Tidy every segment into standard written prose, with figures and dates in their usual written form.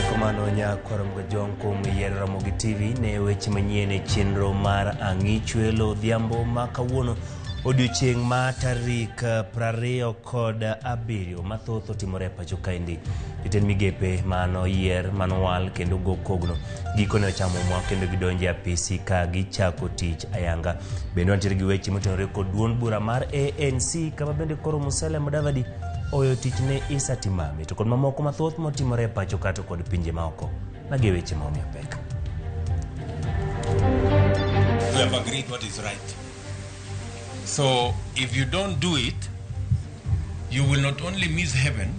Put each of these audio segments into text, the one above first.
Erokamano nyakwar Mgajwang' kuom yiero Ramogi TV ne weche manyien e chenro mar Ang'i Chwelo Odhiambo ma kawuono odiochieng' ma tarik 27 mathoth otimore e pacho kaendi. Jotend migepe manoyier manowal kendo go kogno gikone ochamo mwa kendo gidonjo e apisi ka gichako tich ayanga. Bende wantiere gi weche motenore kod duond bura mar ANC kama bende koro Musalia Mudavadi oweyo tich ne Issa Timami to kod mamoko mathoth motimore e pacho kato kod pinje maoko. Magi e weche ma omiyo pek. We have agreed what is right. So if you don't do it, you will not only miss heaven,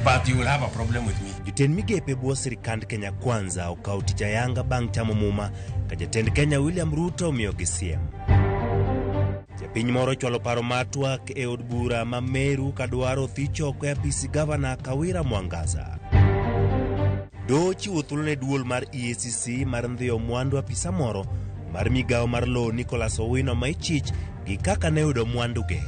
but you will have a problem with me. Jotend migepe bwo sirikand Kenya Kwanza okawo tich ayanga bang' chamo muma ka jatend Kenya William Ruto omiyogi siem. Japiny moro ochwalo paro mar twak e od bura ma Meru kadwaro thich oko e apisi gavana Kawira Mwangaza. Doho ochiwo thuolo ne duol mar EACC mar ndhiyo mwandu apisa moro mar migawo mar lowo Nicholas Owino ma ichich gi kaka ne oyudo mwanduge.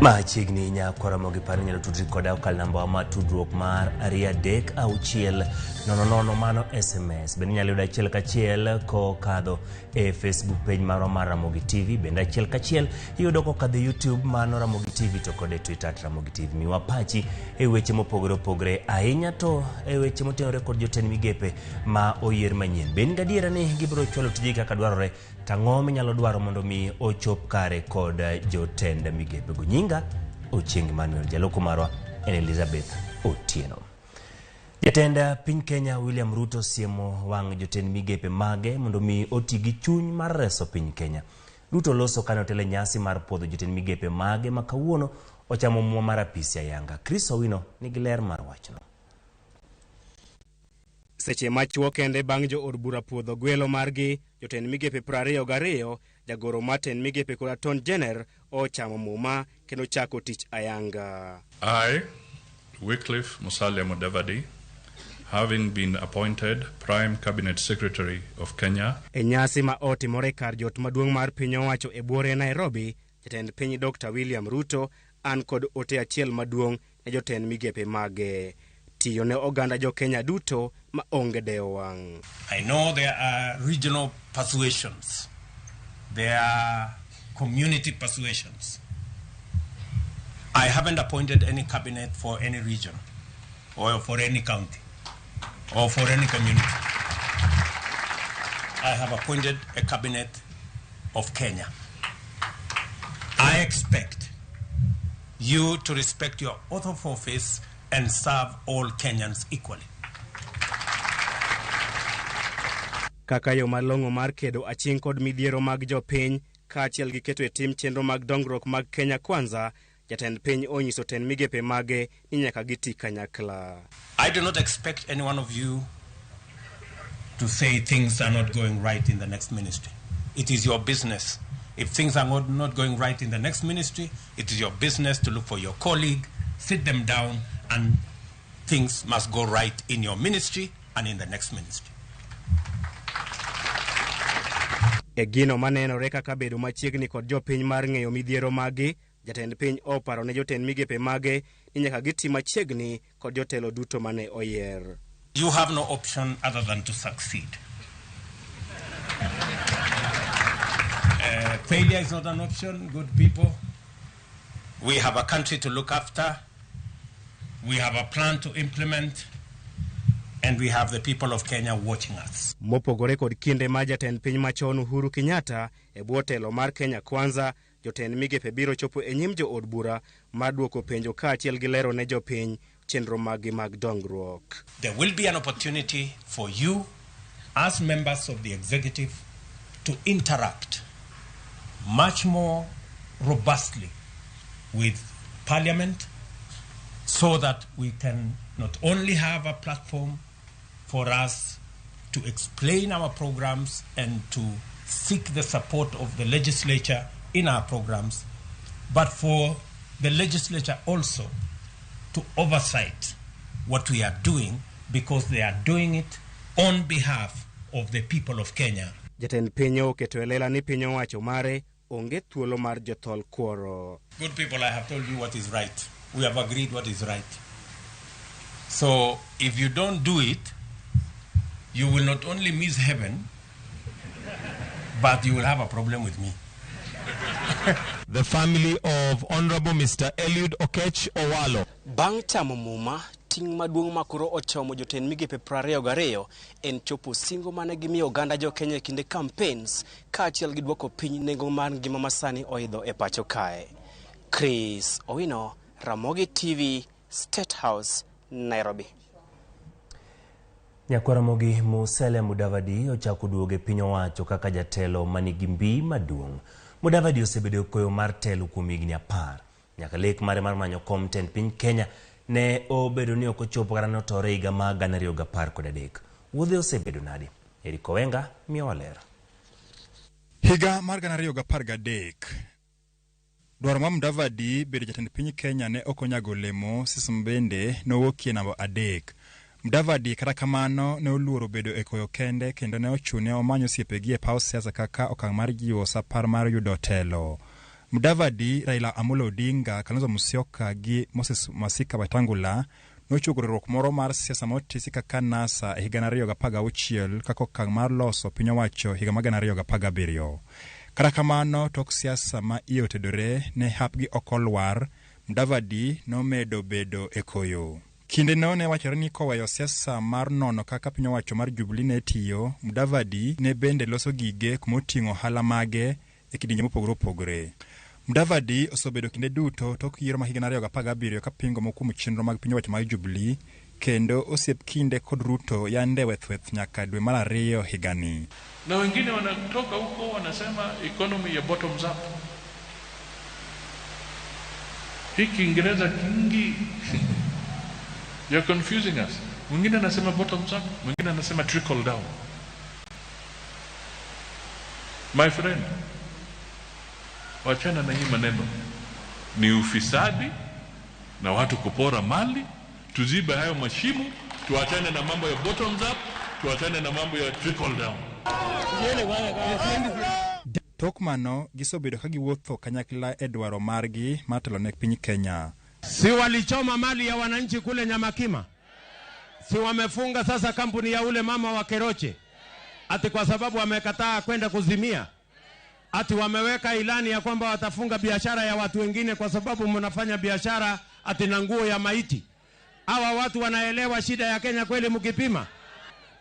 Machiegni nyakwara mogi paro inyalo tudri koda okal namba wa mar tudruok mar 236 00 mano SMS. Bende inyalo yudo achiel kachiel kokadho e Facebook page marwa mar Ramogi TV. Bende achiel kachiel iyudo kokadho e YouTube mano Ramogi TV to kod e Twitter at Ramogi TV. Miwa pachi e weche mopogore opogore ahinya to e weche motenore kod jotend migepe ma oyier manyien. Be in gadiera ni gibiro chwalo tijegi kaka dwarore? To ang'o minyalo dwaro mondo mi ochop kare kod jotend migepego? Nyinga Ochieng' Emmanuel, jaloko marwa en Elizabeth Otieno. Jatend piny Kenya William Ruto siemo wang' jotend migepe mage mondo mi oti gi chuny mar reso piny Kenya. Ruto loso kane otelo e nyasi mar puodho jotend migepe mage ma kawuono ochamo muma mar apisi ayanga. Chris Owino nigi ler mar wachno. Seche machuok kende bang' jo od bura puodho gwelo margi, jotend migepe 22, jagoro mar tend migepe kod Attorney General ochamo muma kendo chako tich ayanga. I, Wycliffe Musalia Mudavadi, having been appointed Prime Cabinet Secretary of Kenya, E nyasi ma otimore kar jot maduong' mar piny owacho e buore Nairobi, jatend piny Dr. William Ruto an kod ote achiel maduong' ne jotend migepe mage. Tiyo ne oganda jo Kenya duto ma onge dewo wang'. I know there are regional persuasions. There are community persuasions. I haven't appointed any cabinet for any region or for any county or for any community. I have appointed a cabinet of Kenya. I expect you to respect your oath of office and serve all Kenyans equally. Kaka yo malong'o mar kedo aching' kod midhiero mag jopiny kaachiel gi keto e tim chenro mag dongruok mag Kenya Kwanza, jatend piny onyiso tend migepe mage ni nyaka giti kanyakla. I do not expect any one of you to say things are not going right in the next ministry. It is your business. If things are not going right in the next ministry, it is your business to look for your colleague, sit them down, and things must go right in your ministry and in the next ministry. E gino manenore kaka bedo machiegni kod jopiny mar ng'eyo midhiero magi, jatend piny oparo ne jotend migepe mage ni nyaka giti machiegni kod jotelo duto mane oyier. You have no option other than to succeed. Failure is not an option, good people. We have a country to look after. We have a plan to implement. And we have the people of Kenya watching us. Mopogore kod kinde ma jatend piny machon Uhuru Kenyatta e bwo telo mar Kenya Kwanza, jotend migepe biro chopo e nyim jo od bura mar duoko penjo kaachiel gi lero ne jopiny chenro maggi mag dongruok. There will be an opportunity for you as members of the executive to interact much more robustly with Parliament so that we can not only have a platform for us to explain our programs and to seek the support of the legislature in our programs, but for the legislature also to oversight what we are doing, because they are doing it on behalf of the people of Kenya. Jatend piny oketo e lela ni piny owacho mare onge thuolo mar jothol kuoro. Good people, I have told you what is right. We have agreed what is right. So if you don't do it, you will not only miss heaven, but you will have a problem with me. The family of Honorable Mr. Eliud Okech Owalo. Bang' chamo muma, ting' maduong' ma koro ochomo jotend migepe 22 en chopo singo mane gimiyo oganda jo Kenya e kinde campaigns kaachiel gi duoko piny nengo mar ngima masani oidho e pacho kae. Chris Owino, Ramogi TV, State House, Nairobi. Nyakwar Ramogi Musalia Mudavadi ochako duogo e piny owacho kaka jatelo manigi mbi maduong'. Mudavadi osebedo e koyo mar telo kuom higni 10. Nyaka lek mare mar manyo kom tend piny Kenya ne obedo ni ok ochopo kata notore higa mar 2013. Wuodhe osebedo nade? Eric Owenga miyowa ler. Higa mar 2013 dwaro mar Mudavadi bedo jatend piny Kenya ne ok onyago olemo. Sism bende nowuokie namba 3. Mudavadi kata kamano ne oluoro bedo e koyo kende kendo ne ochune omanyo osiepegi e paw siasa kaka okang' mar jiwo sapar mar yudo telo. Mudavadi, Raila Amolo Odinga, Kalonzo Musyoka gi Moses Masika Wetangula nochuogo riwruok moro mar siasa motisi kaka NASA e higa 2016 kaka okang' mar loso piny owacho higa mar 2017. Kata kamano tok siasa ma iye otedore ne hapgi ok olwar, Mudavadi nomedo bedo e koyo. Kindeno ne wachore ni koweyo siasa mar nono kaka piny owacho mar Jubilee ne tiyo, Mudavadi ne bende loso gige kumoting'o ohala mage e kidienje mopogore opogore. Mudavadi osebedo kinde duto tok yiero ma higa 2017 kapingo moko kuom chenro mag piny owacho mar Jubilee kendo osiep kinde kod Ruto yande wethweth nyaka dwe mar 2 higani. Na wengine wanatoka huko wanasema economy ya bottoms up. Hii Kiingereza kingi. You're confusing us. Mwingine anasema bottoms up, mwingine anasema trickle down. My friend, wachana na hii maneno. Ni ufisadi na watu kupora mali, tuzibe hayo mashimo, tuachane na mambo ya bottoms up, tuachane na mambo ya trickle down. Tok mano gisebedo ka giwuotho kanyakla e dwaro margi mar telo ne piny Kenya. Si walichoma mali ya wananchi kule Nyamakima? Si wamefunga sasa kampuni ya ule mama wa Keroche? Ati kwa sababu wamekataa kwenda kuzimia? Ati wameweka ilani ya kwamba watafunga biashara ya watu wengine kwa sababu mnafanya biashara ati na nguo ya maiti. Hawa watu wanaelewa shida ya Kenya kweli mkipima?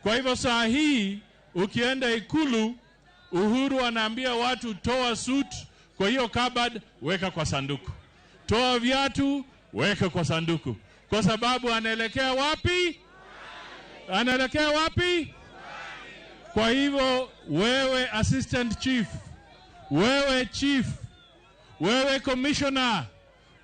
Kwa hivyo saa hii ukienda Ikulu, Uhuru anaambia watu toa suit, kwa hiyo cupboard weka kwa sanduku. Toa viatu weka kwa sanduku. Kwa sababu anaelekea wapi? Anaelekea wapi? Kwa hivyo wewe assistant chief, wewe chief, wewe commissioner,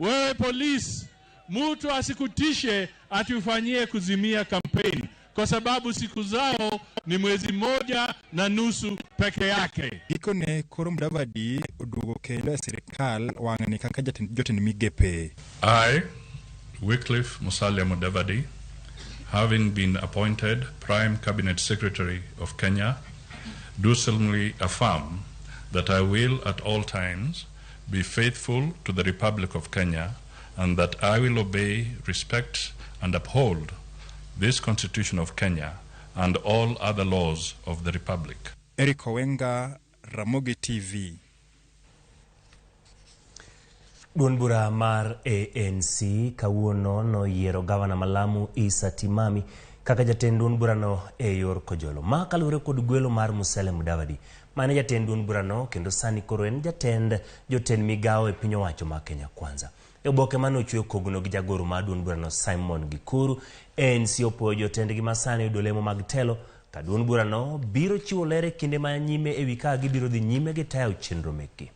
wewe police, mtu asikutishe atufanyie kuzimia campaign, kwa sababu siku zao ni mwezi 1.5 peke yake. Gikone koro Mudavadi oduogo kendo e sirikal wang'ni kaka jotend migepe. I, Wycliffe Musalia Mudavadi, having been appointed Prime Cabinet Secretary of Kenya, do solemnly affirm that I will at all times be faithful to the Republic of Kenya and that I will obey, respect, and uphold this Constitution of Kenya and all other laws of the Republic. Eric Owenga, Ramogi TV. Duond bura mar ANC kawuono noyiero gavana ma Lamu Issa Timami kaka jatend duond burano e yor kojolo. Ma kaluwore kod gwelo mar Musalia Mudavadi mane jatend duond burano kendo sani koro en jatend jotend migawo e piny owacho ma Kenya Kwanza. E oboke mane ochwe kogno gi jagoro mar duond burano Simon Gikuru, ANC opoyo jotendgi masani yudo lemo mag telo ka duond burano biro chiwo ler e kinde ma nyime ewi kaka gibiro dhi nyime gi tayo chenro mekgi.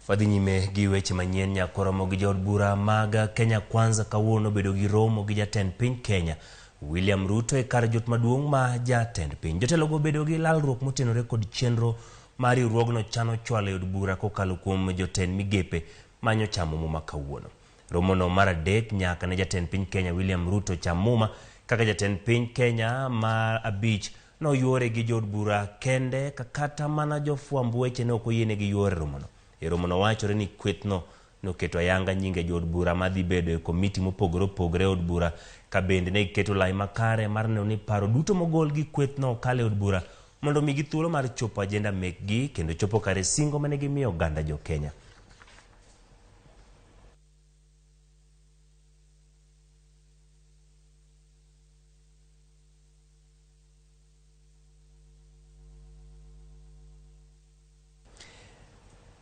Wadhi nyime gi weche manyien. Nyakoromo gi jood bura mag Kenya Kwanza kawuono bedo gi romo gi jatend piny Kenya William Ruto e kar jot maduong' ma jatend piny. Jotelogo bedo gi lalruok motenore kod chenro ma riwruogno chano chwalo e od bura kokalo kuom jotend migepe manyo chamo muma kawuono. Romono mar adek nyaka ne jatend piny Kenya William Ruto cham muma kaka jatend piny Kenya mar abich noyuore gi jood bura kende ka kata mana jofwamb weche ne ok oyienegi yuore romono. E romono wachore ni kwethno noketo ayanga nyinge jood bura madhi bedo e komiti mopogore opogore e od bura ka bende ne giketo lai makare mar neno ni paro duto mogol gi kwethno okalo e od bura mondo omigi thuolo mar chopo ajenda mekgi kendo chopo kare singo mane gimiyo oganda jo Kenya.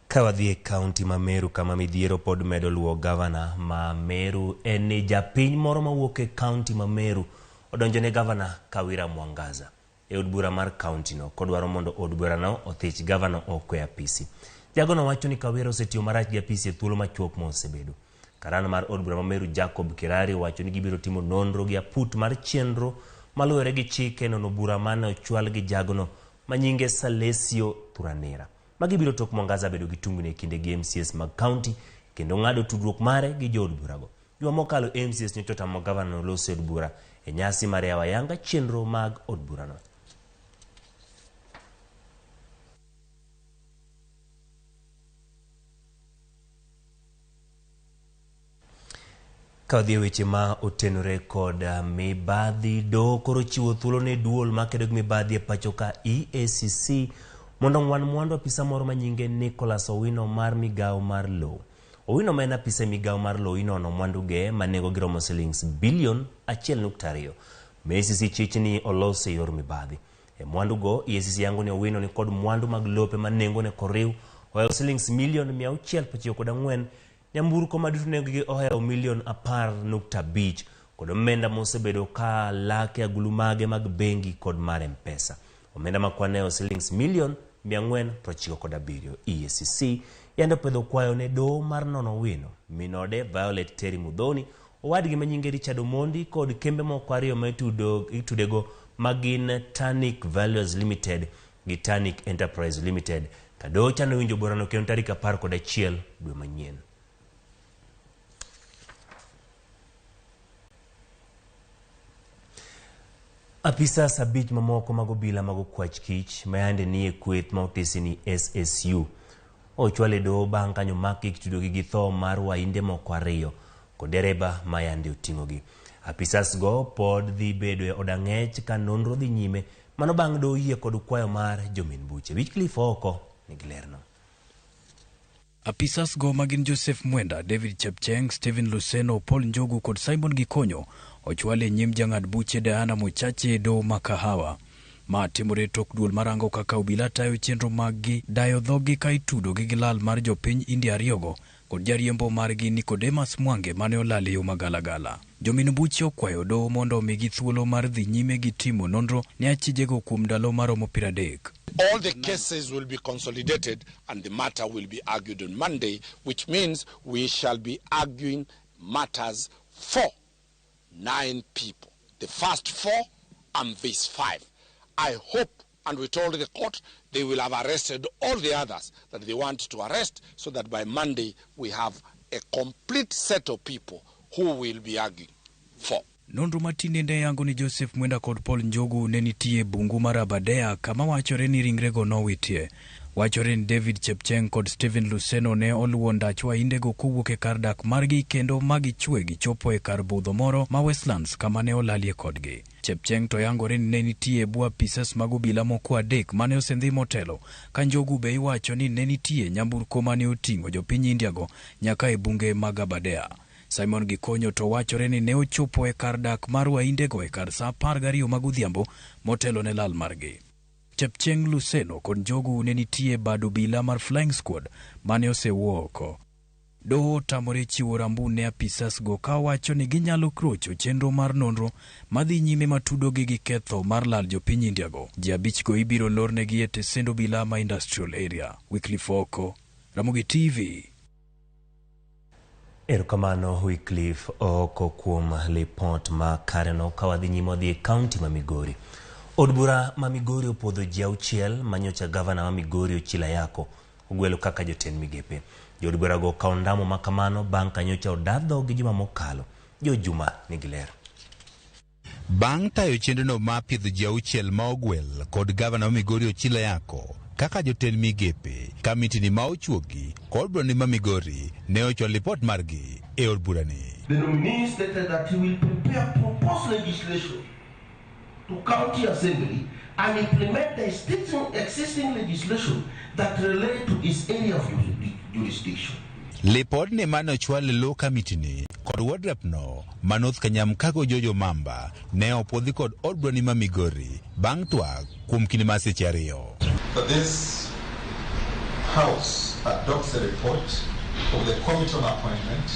Ka wadhi e kaunti ma Meru kama midhiero pod medo luwo gavana ma Meru en ni japiny moro mawuok e kaunti ma Meru odonjo ne gavana Kawira Mwangaza e od bura mar kaunti no kodwaro mondo od burano othich gavana oko e apisi. Jagono wacho ni Kawira osetiyo marach gi apisi e thuolo machuok mosebedo. Karano mar od bura ma Meru Jacob Kirari owacho ni gibiro timo nonro gi aput mar chenro maluwore gi chike nono bura mane ochwal gi jagono manyinge Salesio Thuranira. Magi biro tok Mwangaza bedo gi tungni e kinde gi MCAs mag kaunti kendo ng'ado tudruok mare gi jood burago. Juma mokalo MCAs nyocha otamo gavana loso e od bura e nyasi mar yawo ayanga chenro mag od burano. Ka wadhi e weche ma otenore kod mibadhi, doho koro chiwo thuolo ne duol makedo gi mibadhi e pacho ka EACC mondo ong'wan mwandu apisa moro manyinge Nicholas Owino mar migawo mar lowo. Owino ma en apisa e migawo mar lowo inono mwanduge ma nengogi romo silings bilion 1.2 ma EACC chich ni olos e yor mibadhi. E mwandugo, EACC yango ni Owino ni kod mwandu mag lope ma nengone koriw ohewo silings milion 694, nyamburko ma duto nengogi ohewo milion 10.5 kod omenda mosebedo ka lake agulu mage mag bengi kod mar M-Pesa. Omenda ma kwan ohewo silings milion 497. EACC yande opedho kwayo ne doho mar nono Owino, minode Violet Terry Muthoni, owadgi manyinge Richard Omondi kod kembe moko ariyo ma itudego ma gin Tanic Valuers Limited gi Tanic Enterprise Limited. Ka doho chano winjo burano kendo tarik 11 dwe manyien. Apisas abich mamoko mag obila mag okwach kich ma yande nie kweth ma otisi ni SSU ochwal e doho bang' kanyo makgi kitudogi gi tho mar wainde moko ariyo kod dereba ma yande oting'ogi. Apisas go pod dhi bedo e od ang'ech ka nonro dhi nyime mano bang' doho yie kod kwayo mar jomin buche. Wycliffe Ooko nigi lerno. Apisas go magin Joseph Mwenda, David Chepcheng, Stephen Luseno, Paul Njogu kod Simon Gikonyo ochwal e nyim jang'ad buche Diana Mochache e doho ma Kahawa. Ma timore tok duol marango kaka obila tayo chenro maggi dayo dhogi ka itudogi gi lal mar jopiny India ariyogo kod jariembo margi Nicodemus Mwange mane olal e yo magalagala. Jomin buche okwayo doho mondo omigi thuolo mar dhi nyime gi timo nonro ne achijego kuom ndalo maromo 30. All the cases will be consolidated and the matter will be argued on Monday, which means we shall be arguing matters for 9 people. The first 4 and these 5. I hope, and we told the court, they will have arrested all the others that they want to arrest so that by Monday we have a complete set of people who will be arguing for. Nonro matinende yango ni Joseph Mwenda kod Paul Njogu ne nitie bungu mar Aberdare kama wachore ni ringrego nowitie. Wachore ni David Chepcheng kod Stephen Luseno ne oluwo ndach waindego kowuok e kar dak margi kendo magichwe gichopo e kar budho moro ma Westlands kama ne olalie kodgi. Chepcheng to yangore ni ne nitie e bwo apisas mag obila moko 3 mane osendhi motelo, ka Njogu be iwacho ni ne nitie nyamburko mane oting'o jopiny India go nyaka e bunge mag Aberdare. Simon Gikonyo to wachore ni ne ochopo e kar dak mar waindego e kar sa 12 mag odhiambo motelo ne lal margi. Chepcheng, Luseno kod Njogu ne nitie bad obila mar Flying Squad mane osewuo oko. Doho otamore chiwo rambun ne apisas go ka wacho ni ginyalo krocho chenro mar nonro madhi nyime matudogi gi ketho mar lal jopiny India go. Ji 5 go ibiro lornegi e tesend obila ma Industrial Area. Wycliffe Ooko, Ramogi TV. Erokamano Wycliffe Ooko kuom lipot ma kareno. Ka wadhi nyime wadhi e kaunti ma Migori. Od bura ma Migori opuodho ji 6 manyocha gavana ma Migori Ochilo Ayako ogwelo kaka jotend migepe. Jood burago okawo ndamo ma kamano bang' ka nyocha oda dhogi juma mokalo. Jo Juma nigi ler. Bang' tayo chenrono mar pidho ji 6 ma ogwel kod gavana ma Migori Ochilo Ayako kaka jotend migepe, kamitini ma ochuogi kod burani ma Migori ne ochwalo lipot margi e od burani. The nominee stated that he will prepare proposed legislation to County Assembly and implement the existing legislation that relate to his area of jurisdiction. Lipodni mane ochwal e lo kamitini kod ward rep no ma North Kanyamkago Jojo Mamba ne opuodhi kod od burani ma Migori bang' twak kuom kinde mar seche 2. That this House adopts the report of the Committee on Appointment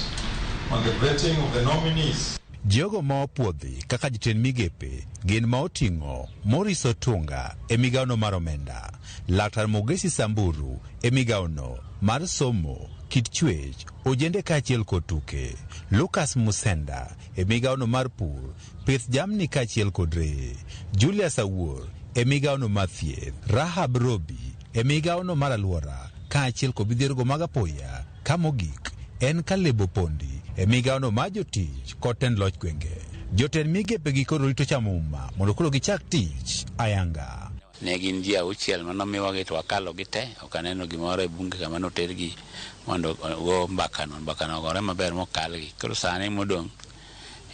on the vetting of the nominees. Jogo ma opuodhi kaka jotend migepe gin ma oting'o Maurice Otunga e migawono mar omenda, Laktar Mogesi Samburu e migawono mar somo, kit chwech, ojende kaachiel kod tuke, Lucas Musenda e migawono mar pur, pith jamni kaachiel kod reye, Julius Awuor e migawono mar thieth, Rahab Robi e migawono mar alwora kaachiel kod midhiergo mag apoya. Ka mogik en Caleb Opondi e migawono mar jotich kod tend loch gwenge. Jotend migepe gi koro rito chamo muma mondo koro gichak tich ayanga. Ne gin ji 6 manomiwagi to wakalo gi te, ok aneno gimoro e bunge kama notergi mondo ogo mbakano, mbakano ogore maber mokalgi. Koro sani modong'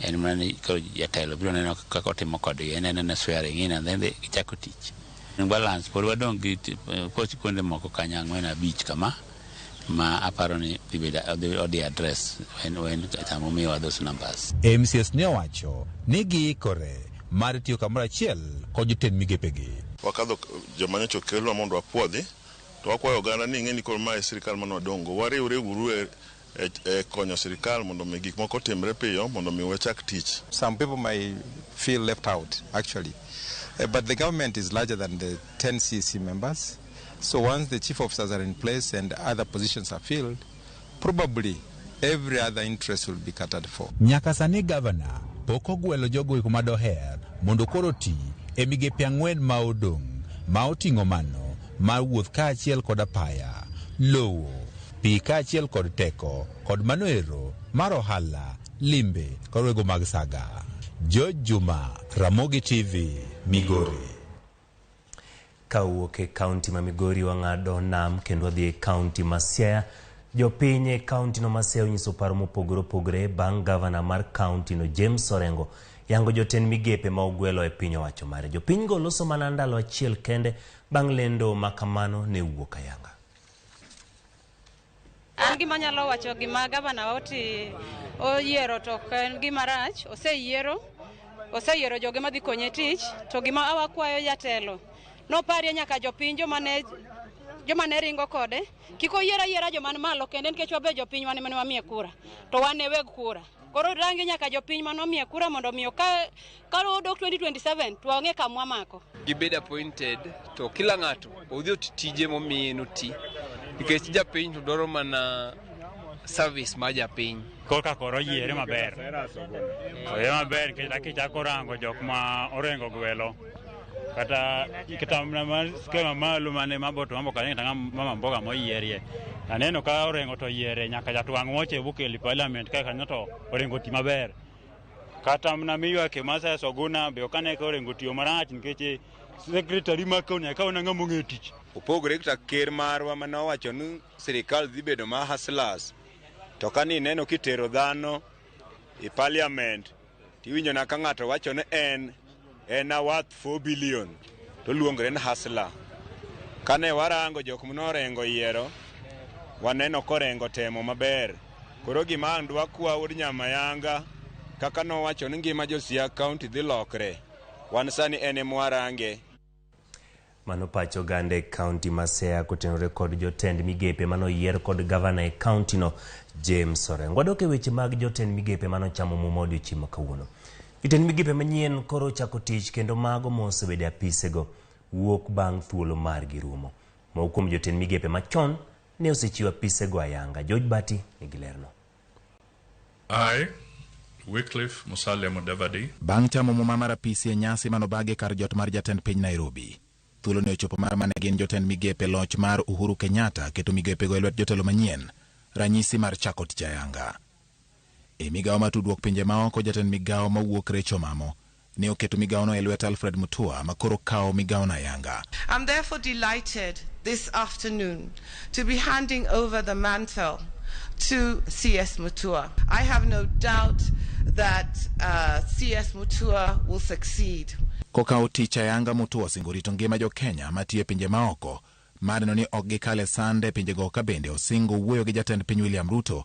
en mana ni koro jatelo biro neno kaka otimo kodgi, en anena swearing in and then gichako tich. Balance pod wadong' gi koch kuonde moko kanyo 4 5 kama ma aparo ni dhi bedo odhi address when sama omiyowa those numbers. MCS ne owacho ni giikore mar tiyo kamoro achiel kod jotend migepegi. Wakadho joma nyocha okelwa mondo wapuodhi, to wakwayo oganda ni ing'e ni koro mae sirikal mane wadong'o, wariwre uru e konyo sirikal mondo mi gik moko otimre piyo mondo mi wachak tich. Some people may feel left out actually, but the government is larger than the 10 CEC members. So once the chief officers are in place and other positions are filled, probably every other interest will be catered for. Nyaka sani gavana pok ogwelo jogo eko madoher mondo koro ti e migepe 4 ma odong' ma oting'o mano mar wuoth kaachiel kod apaya, lowo, pi kaachiel kod teko, kod mano ero mar ohala, limbe kod wego mag saga. George Juma, Ramogi TV, Migori. Ka owuok e kaunti ma Migori wang'ado nam kendo wadhi e kaunti ma Siaya. Jopiny e kaunti no ma Siaya onyiso paro mopogore opogore bang' gavana mar kaunti no James Orengo yango jotend migepe ma ogwelo e piny owacho mare. Jopiny go loso mana ndalo achiel kende bang' lendo ma kamano ne wuok ayanga. An gima anyalo wacho gima gavana oti oyiero to ok en gima rach, oseyiero joge madhi konye tich, to gima awakwayo jatelo noparie nyaka jopiny joma ne ringo kode, kik oyier ayiera joma ni malo kende nikech wabe jopiny wan ema ne wamiye kura, to wan e weg kura. Koro rangi nyaka jopiny mane omiye kura mondo omiyo ka odok 2027 to wang'e kama wamako. Gibed appointed to kila ng'ato odhi oti tije momiye noti, nikech japiny to dwaro mana service mar japiny. Korka koro oyiere maber, oyiere maber nikech kichako rango jok ma Orengo gwelo kata skema malo mane maboto mambo kanyo kata mama mboga moyierie. Aneno ka Orengo to yiere nyaka jatwang' wuoche bokelo e parliament ka kanyo to Orengo ti maber. Kata mana miywake Mathias Oguna be ok ane ka Orengo tiyo marach nikech secretary ma kaunti nyaka kaw ng'ama ong'eyo tich. Opogore kata ker marwa mane owacho ni sirikal dhi bedo ma hustlers, to ka nineno kitero dhano e parliament tiwinjo na ka ng'ato wacho ni en a worth 4 billion to luongre ni hustler. Kane warango jok mane Orengo yiero, waneno korengo temo maber. Koro gima ang' dwakwa wuod Nyamayanga kaka nowacho ni ngima jo Siaya County dhi lokre, wan sani en ema warange. Mano pach oganda e kaunti ma Siaya kotenore kod jotend migepe manoyier kod gavana e kaunti no James Orengo. Wadok e weche mag jotend migepe manochamo muma odiochieng' ma kawuono. Jotend migepe manyien koro ochako tich kendo mago mosebedo e apisego wuok bang' thuolo margi rumo. Moko kuom jotend migepe machon ne osechiwo apisego ayanga. George Bati nigi lerno. I, Wycliffe Musalia Mudavadi. Bang' chamo muma mar apisi e nyasi manobagi kar jot mar jatend piny Nairobi. Thuolo ne ochopo mar mane gin jotend migepe loch mar Uhuru Kenyatta keto migepego e lwet jotelo manyien, ranyisi mar chako tich ayanga. E migawo mar tudruok pinje maoko, jatend migawo mawuok Rachel Mamo ne oketo migawono e lwet Alfred Mutua makoro kawo migawono ayanga. I'm therefore delighted this afternoon to be handing over the mantle to CS Mutua. I have no doubt that CS Mutua will succeed. Kokawo tich ayanga, Mutua osingo rito ngima jo-Kenya matiyo e pinje maoko mar neno ni ok gikal e sand e pinjego, ka bende osingo wuoyo gi jatend piny William Ruto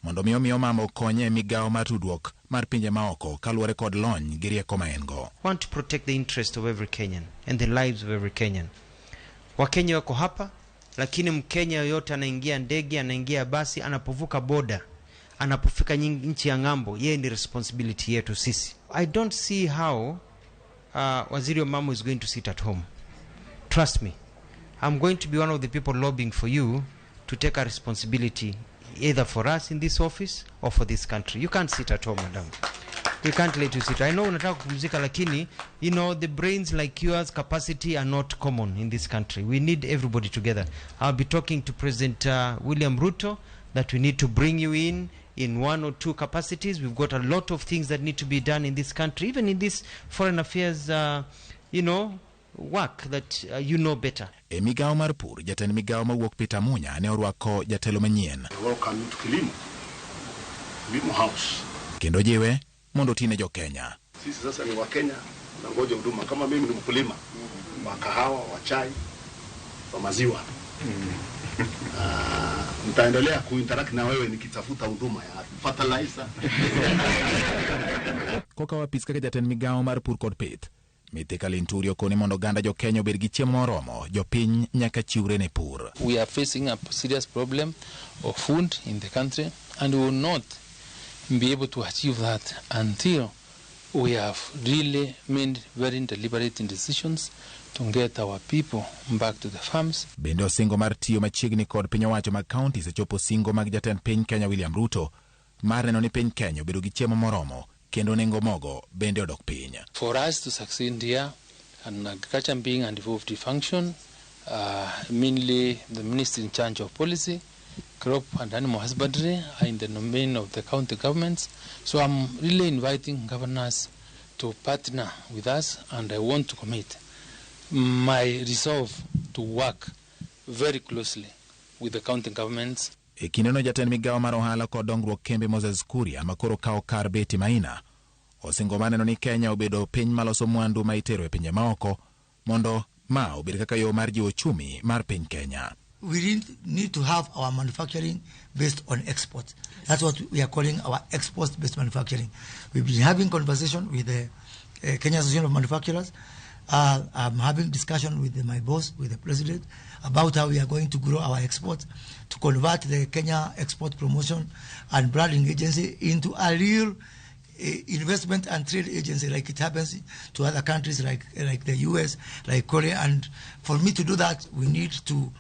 mondo mi omi omamo okonye e migawo mar tudruok mar pinje maoko kaluwore kod lony gi rieko ma en go. Want to protect the interest of every Kenyan and the lives of every Kenyan. Wakenya wako hapa, lakini Mkenya yoyote anaingia ndege, anaingia basi, anapovuka boda, anapofika nchi ya ng'ambo, yeye ni responsibility yetu sisi. I don't see how Waziri Omamo is going to sit at home. Trust me, I'm going to be one of the people lobbying for you to take a responsibility either for us in this office or for this country. You can't sit at home, madam. We can't let you sit. I know unataka kupumzika, lakini the brains like yours, capacity are not common in this country. We need everybody together. I'll be talking to President William Ruto that we need to bring you in one or two capacities. We've got a lot of things that need to be done in this country, even in this foreign affairs, work that you know better. E migawo mar pur, jatend migawo mawuok Peter Munya ne orwako jatelo manyien. Welcome you to Kilimo. Kilimo House. Kendo jiwe mondo otine jo-Kenya. Sisi sasa ni Wakenya, tunangoja huduma. Kama mimi ni mkulima wa kahawa, wa chai, wa maziwa. Nitaendelea kuinteract na wewe nikitafuta huduma ya fertilizer. Kokawo apis kaka jatend migawo mar pur kod pith, Mithika Linturi okone mondo oganda jo-Kenya obed gi chiemo moromo, jopiny nyaka chiwre ne pur. We are facing a serious problem of food in the country, and we will not be able to achieve that until we have really made very deliberate decisions to get our people back to the farms. Bende osingo mar tiyo machiegni kod piny owacho mag counties e chopo singo mag jatend piny Kenya William Ruto mar neno ni piny Kenya obedo gi chiemo moromo kendo nengo mogo bende odok piny. For us to succeed here, and agriculture being an devolved function, mainly the ministry in charge of policy, crop and animal husbandry are in the domain of the county governments. So I'm really inviting governors to partner with us, and I want to commit my resolve to work very closely with the county governments. E kindeno jatend migawo mar ohala kod dongruok kembe Moses Kuria makoro kawo kar Betty Maina osingo mar neno ni Kenya obedo piny maloso mwandu ma itero e pinje maoko mondo ma obed kaka yo mar jiwo uchumi mar piny Kenya. We need to have our manufacturing based on exports. That's what we are calling our export-based manufacturing. We've been having conversation with the Kenya Association of Manufacturers. I'm having discussion with my boss, with the president, about how we are going to grow our exports, to convert the Kenya Export Promotion and Branding Agency into a real investment and trade agency, like it happens to other countries like the US, like Korea. And for me to do that, we need to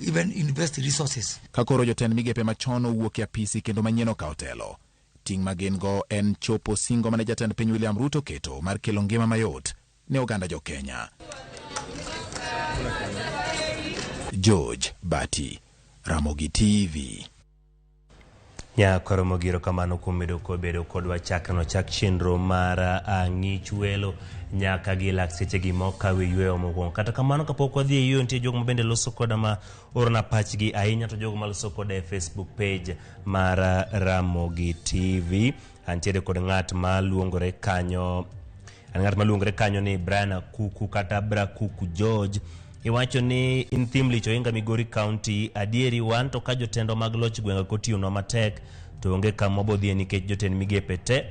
even invest resources. Ka koro jotend migepe machon owuok e apisi kendo manyien okawo telo, ting' ma gin go en chopo singo mane jatend piny William Ruto keto mar kelo ngima mayot ne oganda jo Kenya. George Bati, Ramogi TV. Nyakoro mogiro kamano kuom bedo kodwa chakre nochak chenro mar Ang'ich Welo nyaka gi lak sechegi mokawe yweyo mokwongo. Kata kamano kapok wadhi e yweyo, nitie jogo ma bende loso koda ma orona pachgi ahinya, to jogo maloso koda e Facebook page mar Ramogi TV. Antiere kod ng'at ma luongore kanyo, an ng'at maluongore kanyo ni Brian Akuku kata Brakuku George. Iwacho ni in Thimlich Ohinga Migori County, adieri wan to ka jotendwa mag loch gwenge kotiyonwa matek to onge kama wabodhie nikech jotend migepe te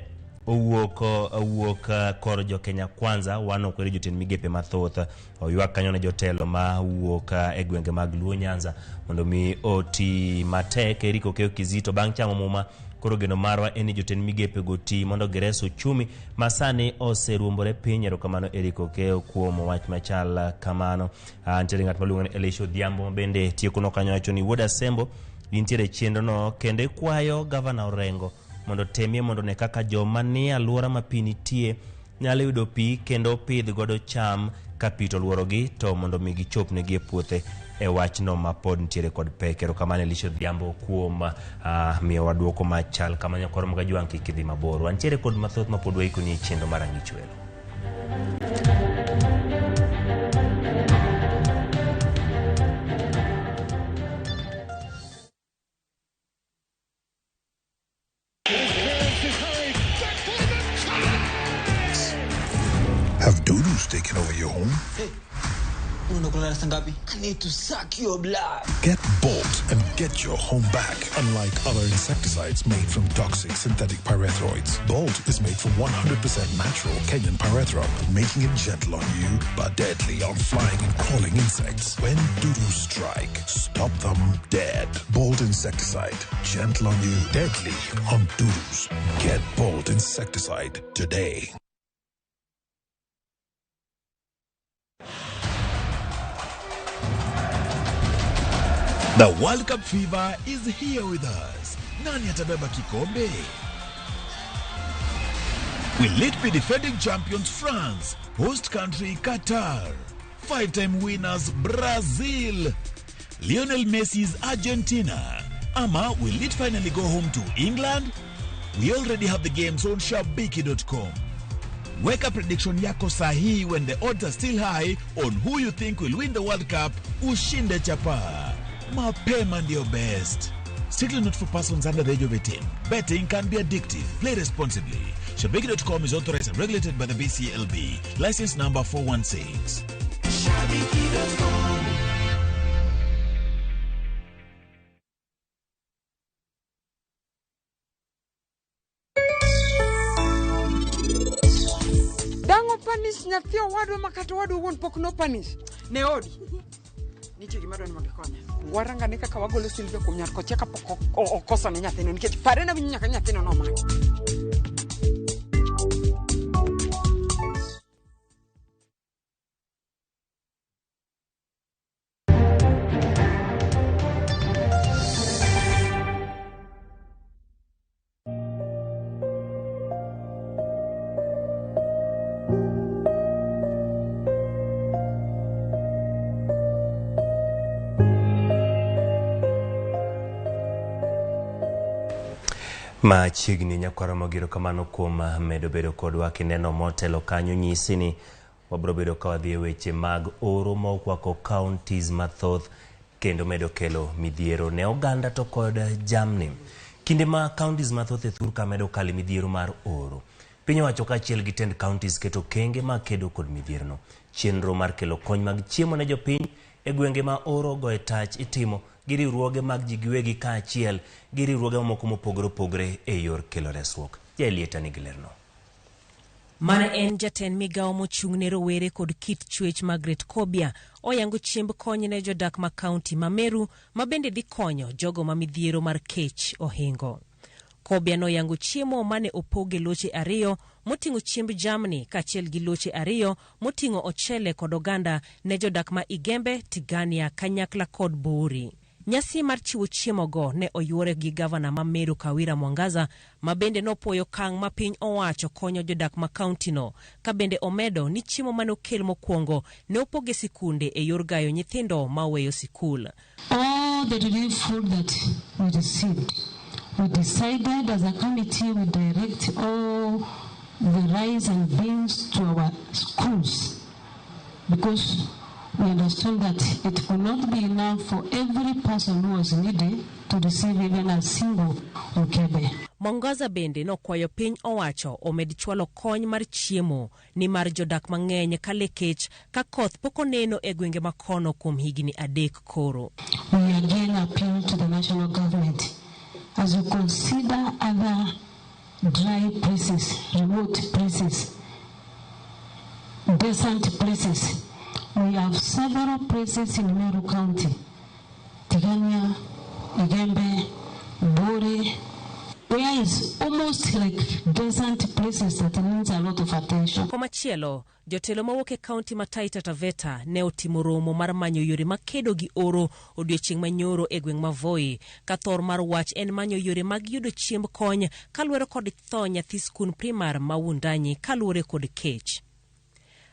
owuok kor jo Kenya Kwanza, wan ok were jotend migepe mathoth. Oywak kanyo ne jotelo ma wuok e gwenge mag Luo Nyanza mondo mi oti matek. Eric Okeyo Kizito bang' chamo muma, koro geno marwa en ni jotend migepe go ti mondo gires uchumi ma sani oseruombore piny. Erokamano Eric Okeyo kuom wach machal kamano. Nitiere ng'at maluongo ni Elisha Odhiambo ma bende tiekono kanyo wacho ni wuod Asembo intiere e chenro no kendo ikwayo gavana Orengo mondo temie mondo ne kaka joma nie alwora ma pi nitie nyalo yudo pi kendo pidh godo cham ka pi to oluorogi to mondo mi gichopnegi e puothe e wachno ma pod nitiere kod pek. Erokamano Elisha Odhiambo kuom miyowa duoko machal kama nyakwar Mgajwang' kik idhi mabor. Wantiere kod mathoth ma pod waikoni e chenro mar Ang'ich Welo. Have dudus taken over your home? Unakula ngapi? I need to suck your blood. Get Bolt and get your home back. Unlike other insecticides made from toxic synthetic pyrethroids, Bolt is made from 100% natural Kenyan pyrethrum, making it gentle on you but deadly on flying and crawling insects. When dudus strike, stop them dead. Bolt insecticide, gentle on you, deadly on dudus. Get Bolt insecticide today. The World Cup fever is here with us. Nani atabeba kikombe? Will it be defending champions France, host country Qatar, five-time winners Brazil, Lionel Messi's Argentina, ama will it finally go home to England? We already have the games on shabiki.com. Weka prediction yako sahihi when the odds are still high on who you think will win the World Cup. Ushinde chapa. Mapema ndio best. Strictly not for persons under the age of 18. Betting can be addictive. Play responsibly. Shabiki.com is authorized and regulated by the BCLB. License number 416. Shabiki.com. Dang' opanish nyathi owadwa ma kata owadwa wuon pok nopanish ne odi. Nitie gima dwani mondo ikonya. Warang ane kaka wagolo Sylvia kuom nyar kocha kapok okoso ne nyathino nikech pare nawinjo nyaka nyathino nomaki. Machiegni nyakwara Mogiro kamano kuom medo bedo kodwa kineno motelo kanyo nyisi ni wabro bedo ka wadhi e weche mag oro ma okwako counties mathoth kendo medo kelo midhiero ne oganda to kod jamni. Kinde ma counties mathoth e thur ka medo kalo midhiero mar oro, piny owacho kaachiel gi tend counties keto okenge mag kedo kod midhierono. Chenro mar kelo kony mag chiemo ne jopiny e gwenge ma oro goye tach itimo gi riwruoge mag ji giwegi kaachiel gi riwruoge mamoko mopogore opogore e yor kelo resruok. Jaelieta nigi lerno. Mane en jatend migawo mochung' ne rowere kod kit chwech Margaret Kobia oyango chiemb kony ne jodak ma kaunti ma Meru ma bende dhi konyo jogo ma midhiero mar kech ohingo. Kobia noyango chiemo mane opog e loche ariyo moting'o chiemb jamni kaachiel gi loche ariyo moting'o ochele kod oganda ne jodak ma Igembe, Tigania kanyakla kod Buuri. Nyasi mar chiwo chiemogo ne oyuore gi gavana ma Meru Kawira Mwangaza ma bende nopuoyo okang' ma piny owacho konyo jodak ma kauntino ka bende omedo ni chiemo mane okel mokwongo ne opog e sikunde e yor gayo nyithindo ma oweyo sikul. All the relief food that we received, we decided as a committee we direct all the rice and beans to our schools because we understood that it could not be enough for every person who was needy to receive even a single mkebe. Mwangaza bende nokwayo piny owacho omed chwalo kony mar chiemo nimar jodak mang'eny kale kech ka koth pok oneno e gwenge makono kuom higni 3 koro. We again appeal to the national government as we consider other dry places, remote places, desert places. We have several places in Meru County, Tigania, Igembe, Buri, where it's almost like desert places that needs a lot of attention. Komachielo, jotelo mawuok e kaunti ma Taita Taveta ne otimo romo mar manyo yore makedo gi oro odiochieng' manyoro e gweng' ma Voi, ka thor mar wach en manyo yore mag yudo chiemb kony kaluwore kod tho nyathi skund primar ma Wundanyi kaluwore kod kech.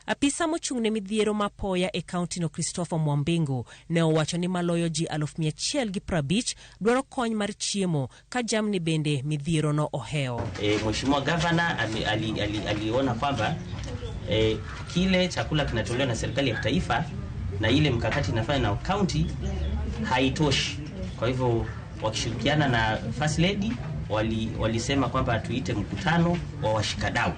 Apisa mochung' ne midhiero ma poya e kauntino Christopher Mwambingu ne owacho ni maloyo ji 150,000 dwaro kony mar chiemo ka jamni bende midhiero no ohewo. Mheshimiwa Gavana aliona kwamba kile chakula kinatolewa na serikali ya kitaifa na ile mkakati inafanya na county haitoshi. Kwa hivyo wakishirikiana na First Lady walisema kwamba tuite mkutano wa washikadau,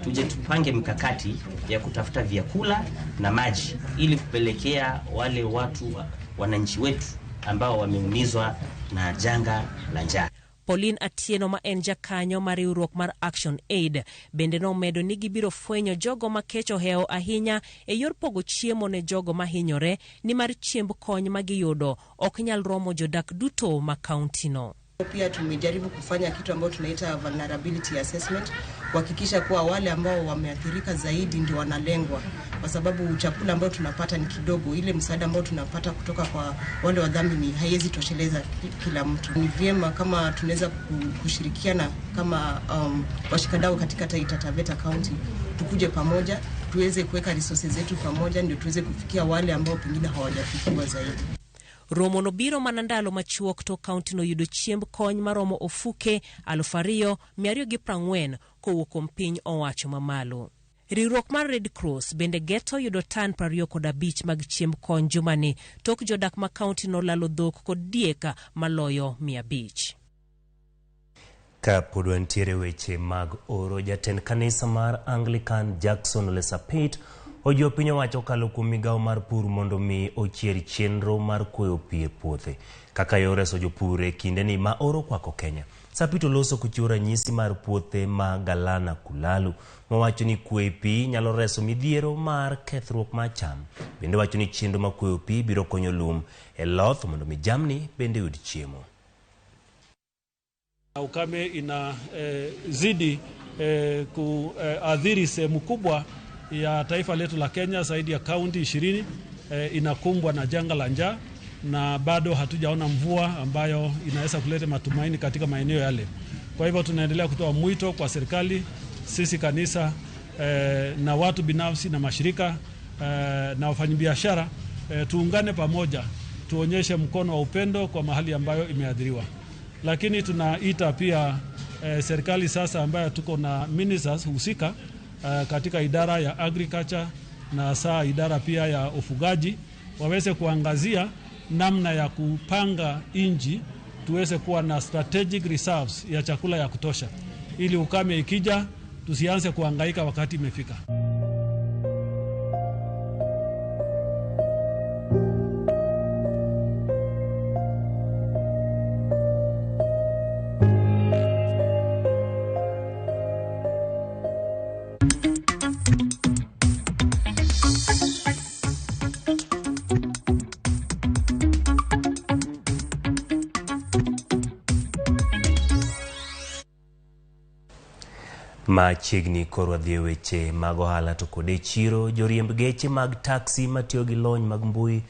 tuje tupange mikakati ya kutafuta vyakula na maji ili kupelekea wale watu wananchi wetu ambao wameumizwa na janga la njaa. Pauline Atieno ma en jakanyo mar riwruok mar Action Aid bende nomedo ni gibiro fwenyo jogo ma kech ohewo ahinya e yor pogo chiemo ne jogo mahinyore nimar chiemb kony ma giyudo ok nyal romo jodak duto ma kauntino. Pia tumejaribu kufanya kitu ambayo tunaita vulnerability assessment, kuhakikisha kuwa wale ambao wameathirika zaidi ndio wanalengwa, kwa sababu chakula ambayo tunapata ni kidogo. Ile msaada ambao tunapata kutoka kwa wale wadhamini haiwezi tosheleza kila mtu. Ni vyema kama tunaweza kushirikiana kama washikadau katika Taita Taveta County, tukuje pamoja, tuweze kuweka resources zetu pamoja, ndio tuweze kufikia wale ambao pengine hawajafikiwa zaidi. Romo no biro mana ndalo machuok to kaunti no yudo chiemb kony maromo ofuke 2,240 kowuok kuom piny owacho mamalo. Riwruok mar Red Cross bende geto yudo tan 25 mag chiemb kony jumani tok jodak ma kaunti no lalo dhok kod diek maloyo 500. Ka pod wantiere weche mag oro, jatend kanisa mar Anglican Jackson Ole Sapit ojiwo piny owacho kokalo kuom migawo mar pur mondo mi ochier chenro mar kweyo pi e puothe kaka yor reso jopur e kindeni ma oro kwako Kenya. Sapit oloso kochiwo ranyisi mar puothe ma Galana Kulalu mowacho ni kweyo pi nyalo reso midhiero mar kethruok mar cham. Bende wacho ni chenro mar kweyo pi biro konyo lum e loth mondo mi jamni bende yud chiemo. Ukame inazidi kuathiri sehemu kubwa ya taifa letu la Kenya. Zaidi ya kaunti 20 inakumbwa na janga la njaa, na bado hatujaona mvua ambayo inaweza kuleta matumaini katika maeneo yale. Kwa hivyo tunaendelea kutoa mwito kwa serikali, sisi kanisa na watu binafsi na mashirika na wafanyabiashara, tuungane pamoja, tuonyeshe mkono wa upendo kwa mahali ambayo imeathiriwa. Lakini tunaita pia serikali sasa ambayo tuko na ministers husika katika idara ya agriculture na saa idara pia ya ufugaji, waweze kuangazia namna ya kupanga inji tuweze kuwa na strategic reserves ya chakula ya kutosha, ili ukame ikija tusianze kuhangaika wakati imefika. Machiegni koro wadhi e weche mag ohala to kod e chiro. Joriemb geche mag taxi matiyo gi lony mag mbui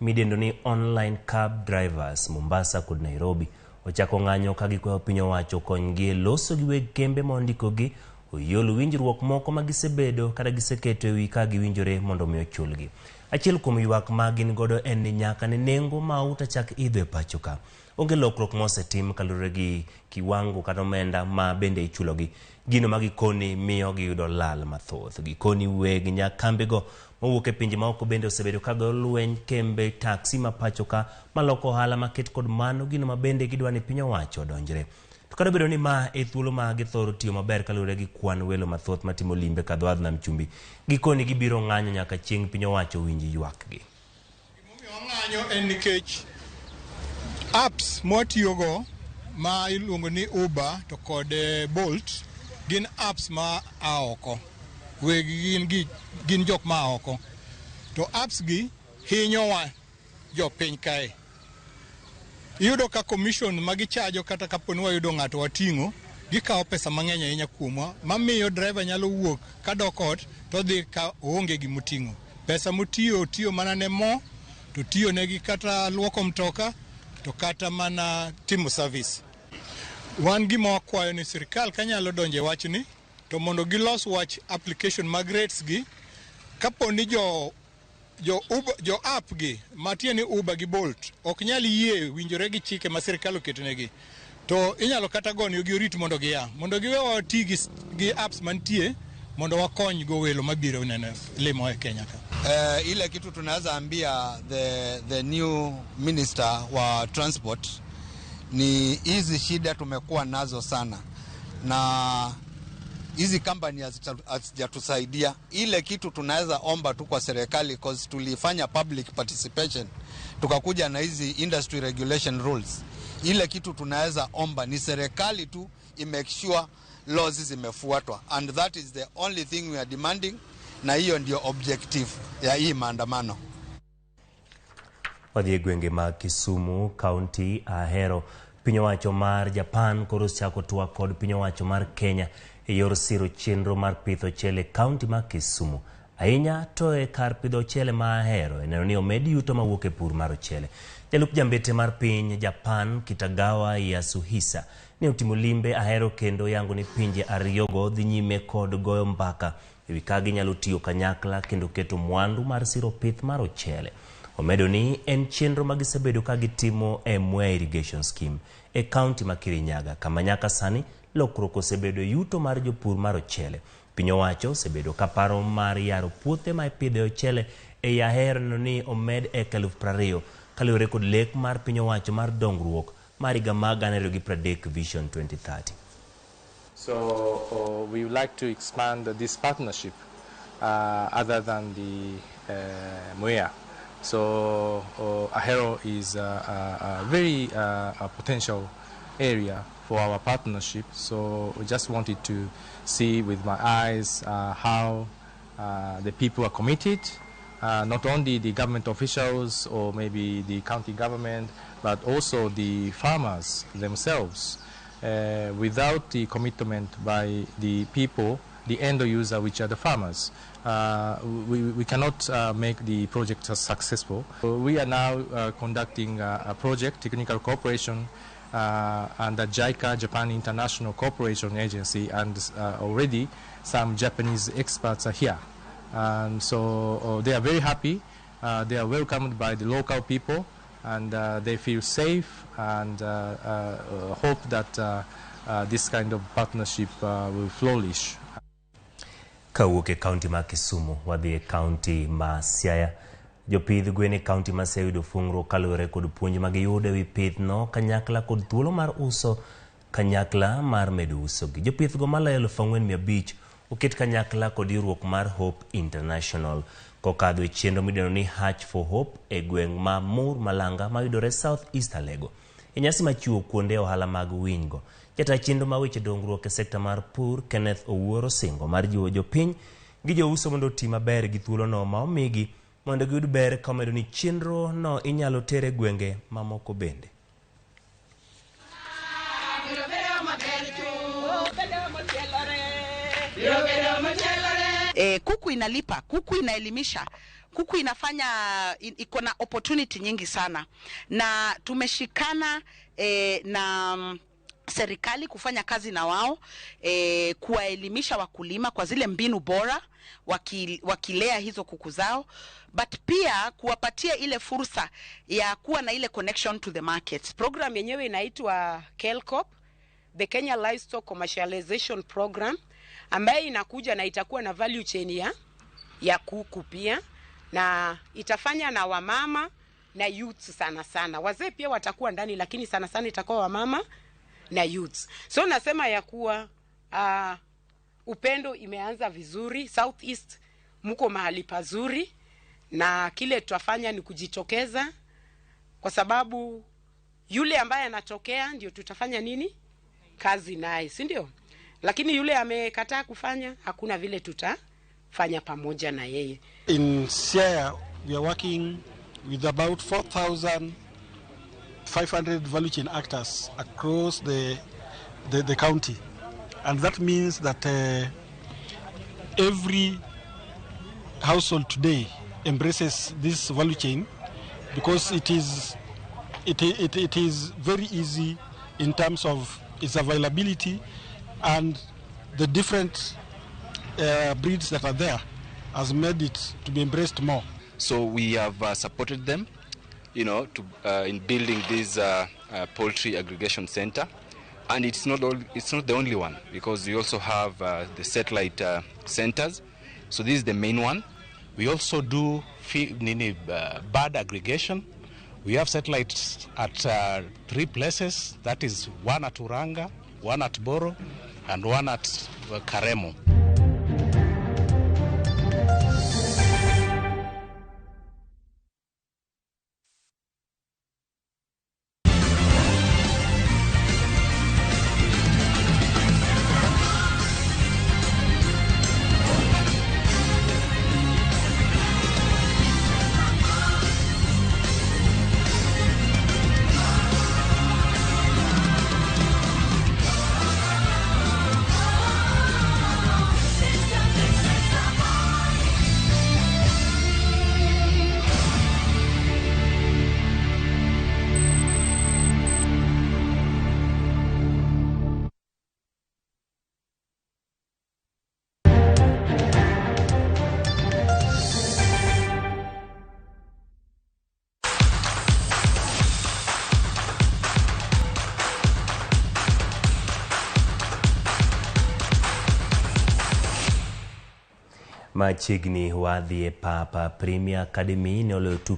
midendo ni online cab drivers Mombasa kod Nairobi ochako ng'anyo ka gikwayo piny owacho konygi e loso gi weg kembe ma ondikogi oyol winjruok moko ma gisebedo kata giseketo e wi ka giwinjore mondo mi ochulgi. Achiel kuom ywak ma gin godo en ni nyaka ne nengo mauta chak idho e pacho ka. Onge lokruok mosetim kaluwore gi kiwango kata omenda ma bende ichulogi. Gino ma gikoni miyo giyudo lal mathoth. Gikoni weg nyakambego mowuok e pinje maoko bende osebedo ka goyo lweny kembe taksi ma pacho ka maloko ohala maket kod mano gino ma bende gidwa ni piny owacho odonjre. To kata obedo ni ma e thuolo ma githoro tiyo maber kaluwore gi kwan welo mathoth matimo limbe ka dho wadh nam chumbi, gikoni gibiro ng'anyo nyaka chieng' piny owacho winj ywakgi. Gimomiyo wang'anyo en nikech apps mwatiyogo ma iluongo ni Uber to kod Bolt gin apps ma a oko. Wegi gin jok ma a oko. To apps gi hinyowa jopiny kae. Iyudo ka commission ma gichajo kata kapo ni wayudo ng'ato wating'o Gikawo pesa mang'eny ahinya kuomwa, mamiyo driver nyalo wuok kadok ot to odhi ka oonge gimoting'o. Pesa motiyo otiyo mana ne mo, to tiyo negi kata luoko mtoka, to kata mana timo service. Wan gima wakwayo ni sirikal kanyalo donjo e wachni, to mondo gilos wach application mag rates gi, kapo ni jo Uber, jo app gi matiende ni Uber gi Bolt ok nyal yie winjore gi chike ma sirikal oketonegi, to inyalo kata gonegi orit mondo gia mondo giwe wati gi apps mantie mondo wakony go welo mabiro neno limo e Kenya ka. Ile kitu tunaweza ambia the new minister wa transport ni hizi shida tumekuwa nazo sana na hizi company hazijatusaidia. Ile kitu tunaweza omba tu kwa serikali, cause tulifanya public participation tukakuja na hizi industry regulation rules. Ile kitu tunaweza omba ni serikali tu imake sure laws zimefuatwa, and that is the only thing we are demanding, na hiyo ndio objective ya hii maandamano. Wadhi e gwenge mag Kisumu, kaunti Ahero. Piny owacho mar Japan koro osechako twak kod piny owacho mar Kenya e yor siro chenro mar pidho ochele e kaunti mar Kisumu. Ahinya to e kar pidho ochele ma Ahero e neno ni omed yuto mawuok e pur mar ochele. Jalup jambete mar piny Japan Kitagawa Yasuhisa ne otimo limbe Ahero kendo yango ni pinje ariyogo dhi nyime kod goyo mbaka ewi ka ginyalo tiyo kanyakla kendo keto mwandu mar siro pith mar ochele. Omedo ni en chenro ma gisebedo ka gitimo e Mwea Irrigation Scheme e kaunti ma Kirinyaga, kama nyaka sani lokruok osebedo e yuto mar jopur mar ochele. Piny owacho osebedo ka paro mar yaro puothe ma ipidhe ochele e Ahero ni omed eka 20,000 kaluwore kod lek mar piny owacho mar dongruok mar higa mag 2030 Vision 2030. So we would like to expand this partnership other than the Mwea. So Ahero is a very a potential area for our partnership. So we just wanted to see with my eyes how the people are committed, not only the government officials or maybe the county government, but also the farmers themselves. Without the commitment by the people, the end user, which are the farmers, we cannot make the project successful. So we are now conducting a project, technical cooperation, under JICA, Japan International Cooperation Agency, and already some Japanese experts are here. And so they are very happy. They are welcomed by the local people, and they feel safe and hope that this kind of partnership will flourish. Kawuok e kaunti ma Kisumu wadhi e kaunti ma Siaya. Jopidh gwen e kaunti ma Siaya yudo fungruok kaluwore kod puonj ma giyudo ewi pithno kanyakla kod thuolo mar uso kanyakla mar medo usogi. Jopith go maloyo 4,500 oket kanyakla kod riwruok mar Hope International kokadho e chenro midendo ni Hatch for Hope e gweng' ma Mur Malanga mayudore South East Alego. E nyasi machiwo kuonde ohala mag winygo, jata chenro ma weche dongruok e sekta mar pur Kenneth Owuor osingo mar jiwo jopiny gi jouso mondo oti maber gi thuolono ma omigi mondo giyud ber, ka omedo ni chenro no inyalo ter e gwenge mamoko bende. Kuku inalipa, kuku inaelimisha, kuku inafanya, iko na opportunity nyingi sana, na tumeshikana na serikali kufanya kazi na wao, kuwaelimisha wakulima kwa zile mbinu bora wakilea hizo kuku zao, but pia kuwapatia ile fursa ya kuwa na ile connection to the market. Program yenyewe inaitwa KELCOP, the Kenya Livestock Commercialization Program, ambaye inakuja na itakuwa na value chain ya kuku pia, na itafanya na wamama na youth sana sana. Wazee pia watakuwa ndani, lakini sana sana itakuwa wamama na youths. So nasema ya kuwa upendo imeanza vizuri. South East mko mahali pazuri, na kile tutafanya ni kujitokeza, kwa sababu yule ambaye anatokea ndio tutafanya nini? Kazi naye, si ndio? Lakini yule amekataa kufanya, hakuna vile tutafanya pamoja na yeye. In Siaya, we are working with about 4,500 value chain actors across the county. And that means that every household today embraces this value chain because it is very easy in terms of its availability, and the different breeds that are there has made it to be embraced more. So we have supported them, you know, to, in building this poultry aggregation center. And it's not the only one, because we also have the satellite centers. So this is the main one. We also do bird aggregation. We have satellites at 3 places. That is one at Uranga, one at Boro, and one at Karemo. Machiegni wadhi e papa Premier Academy ne oloyo tuke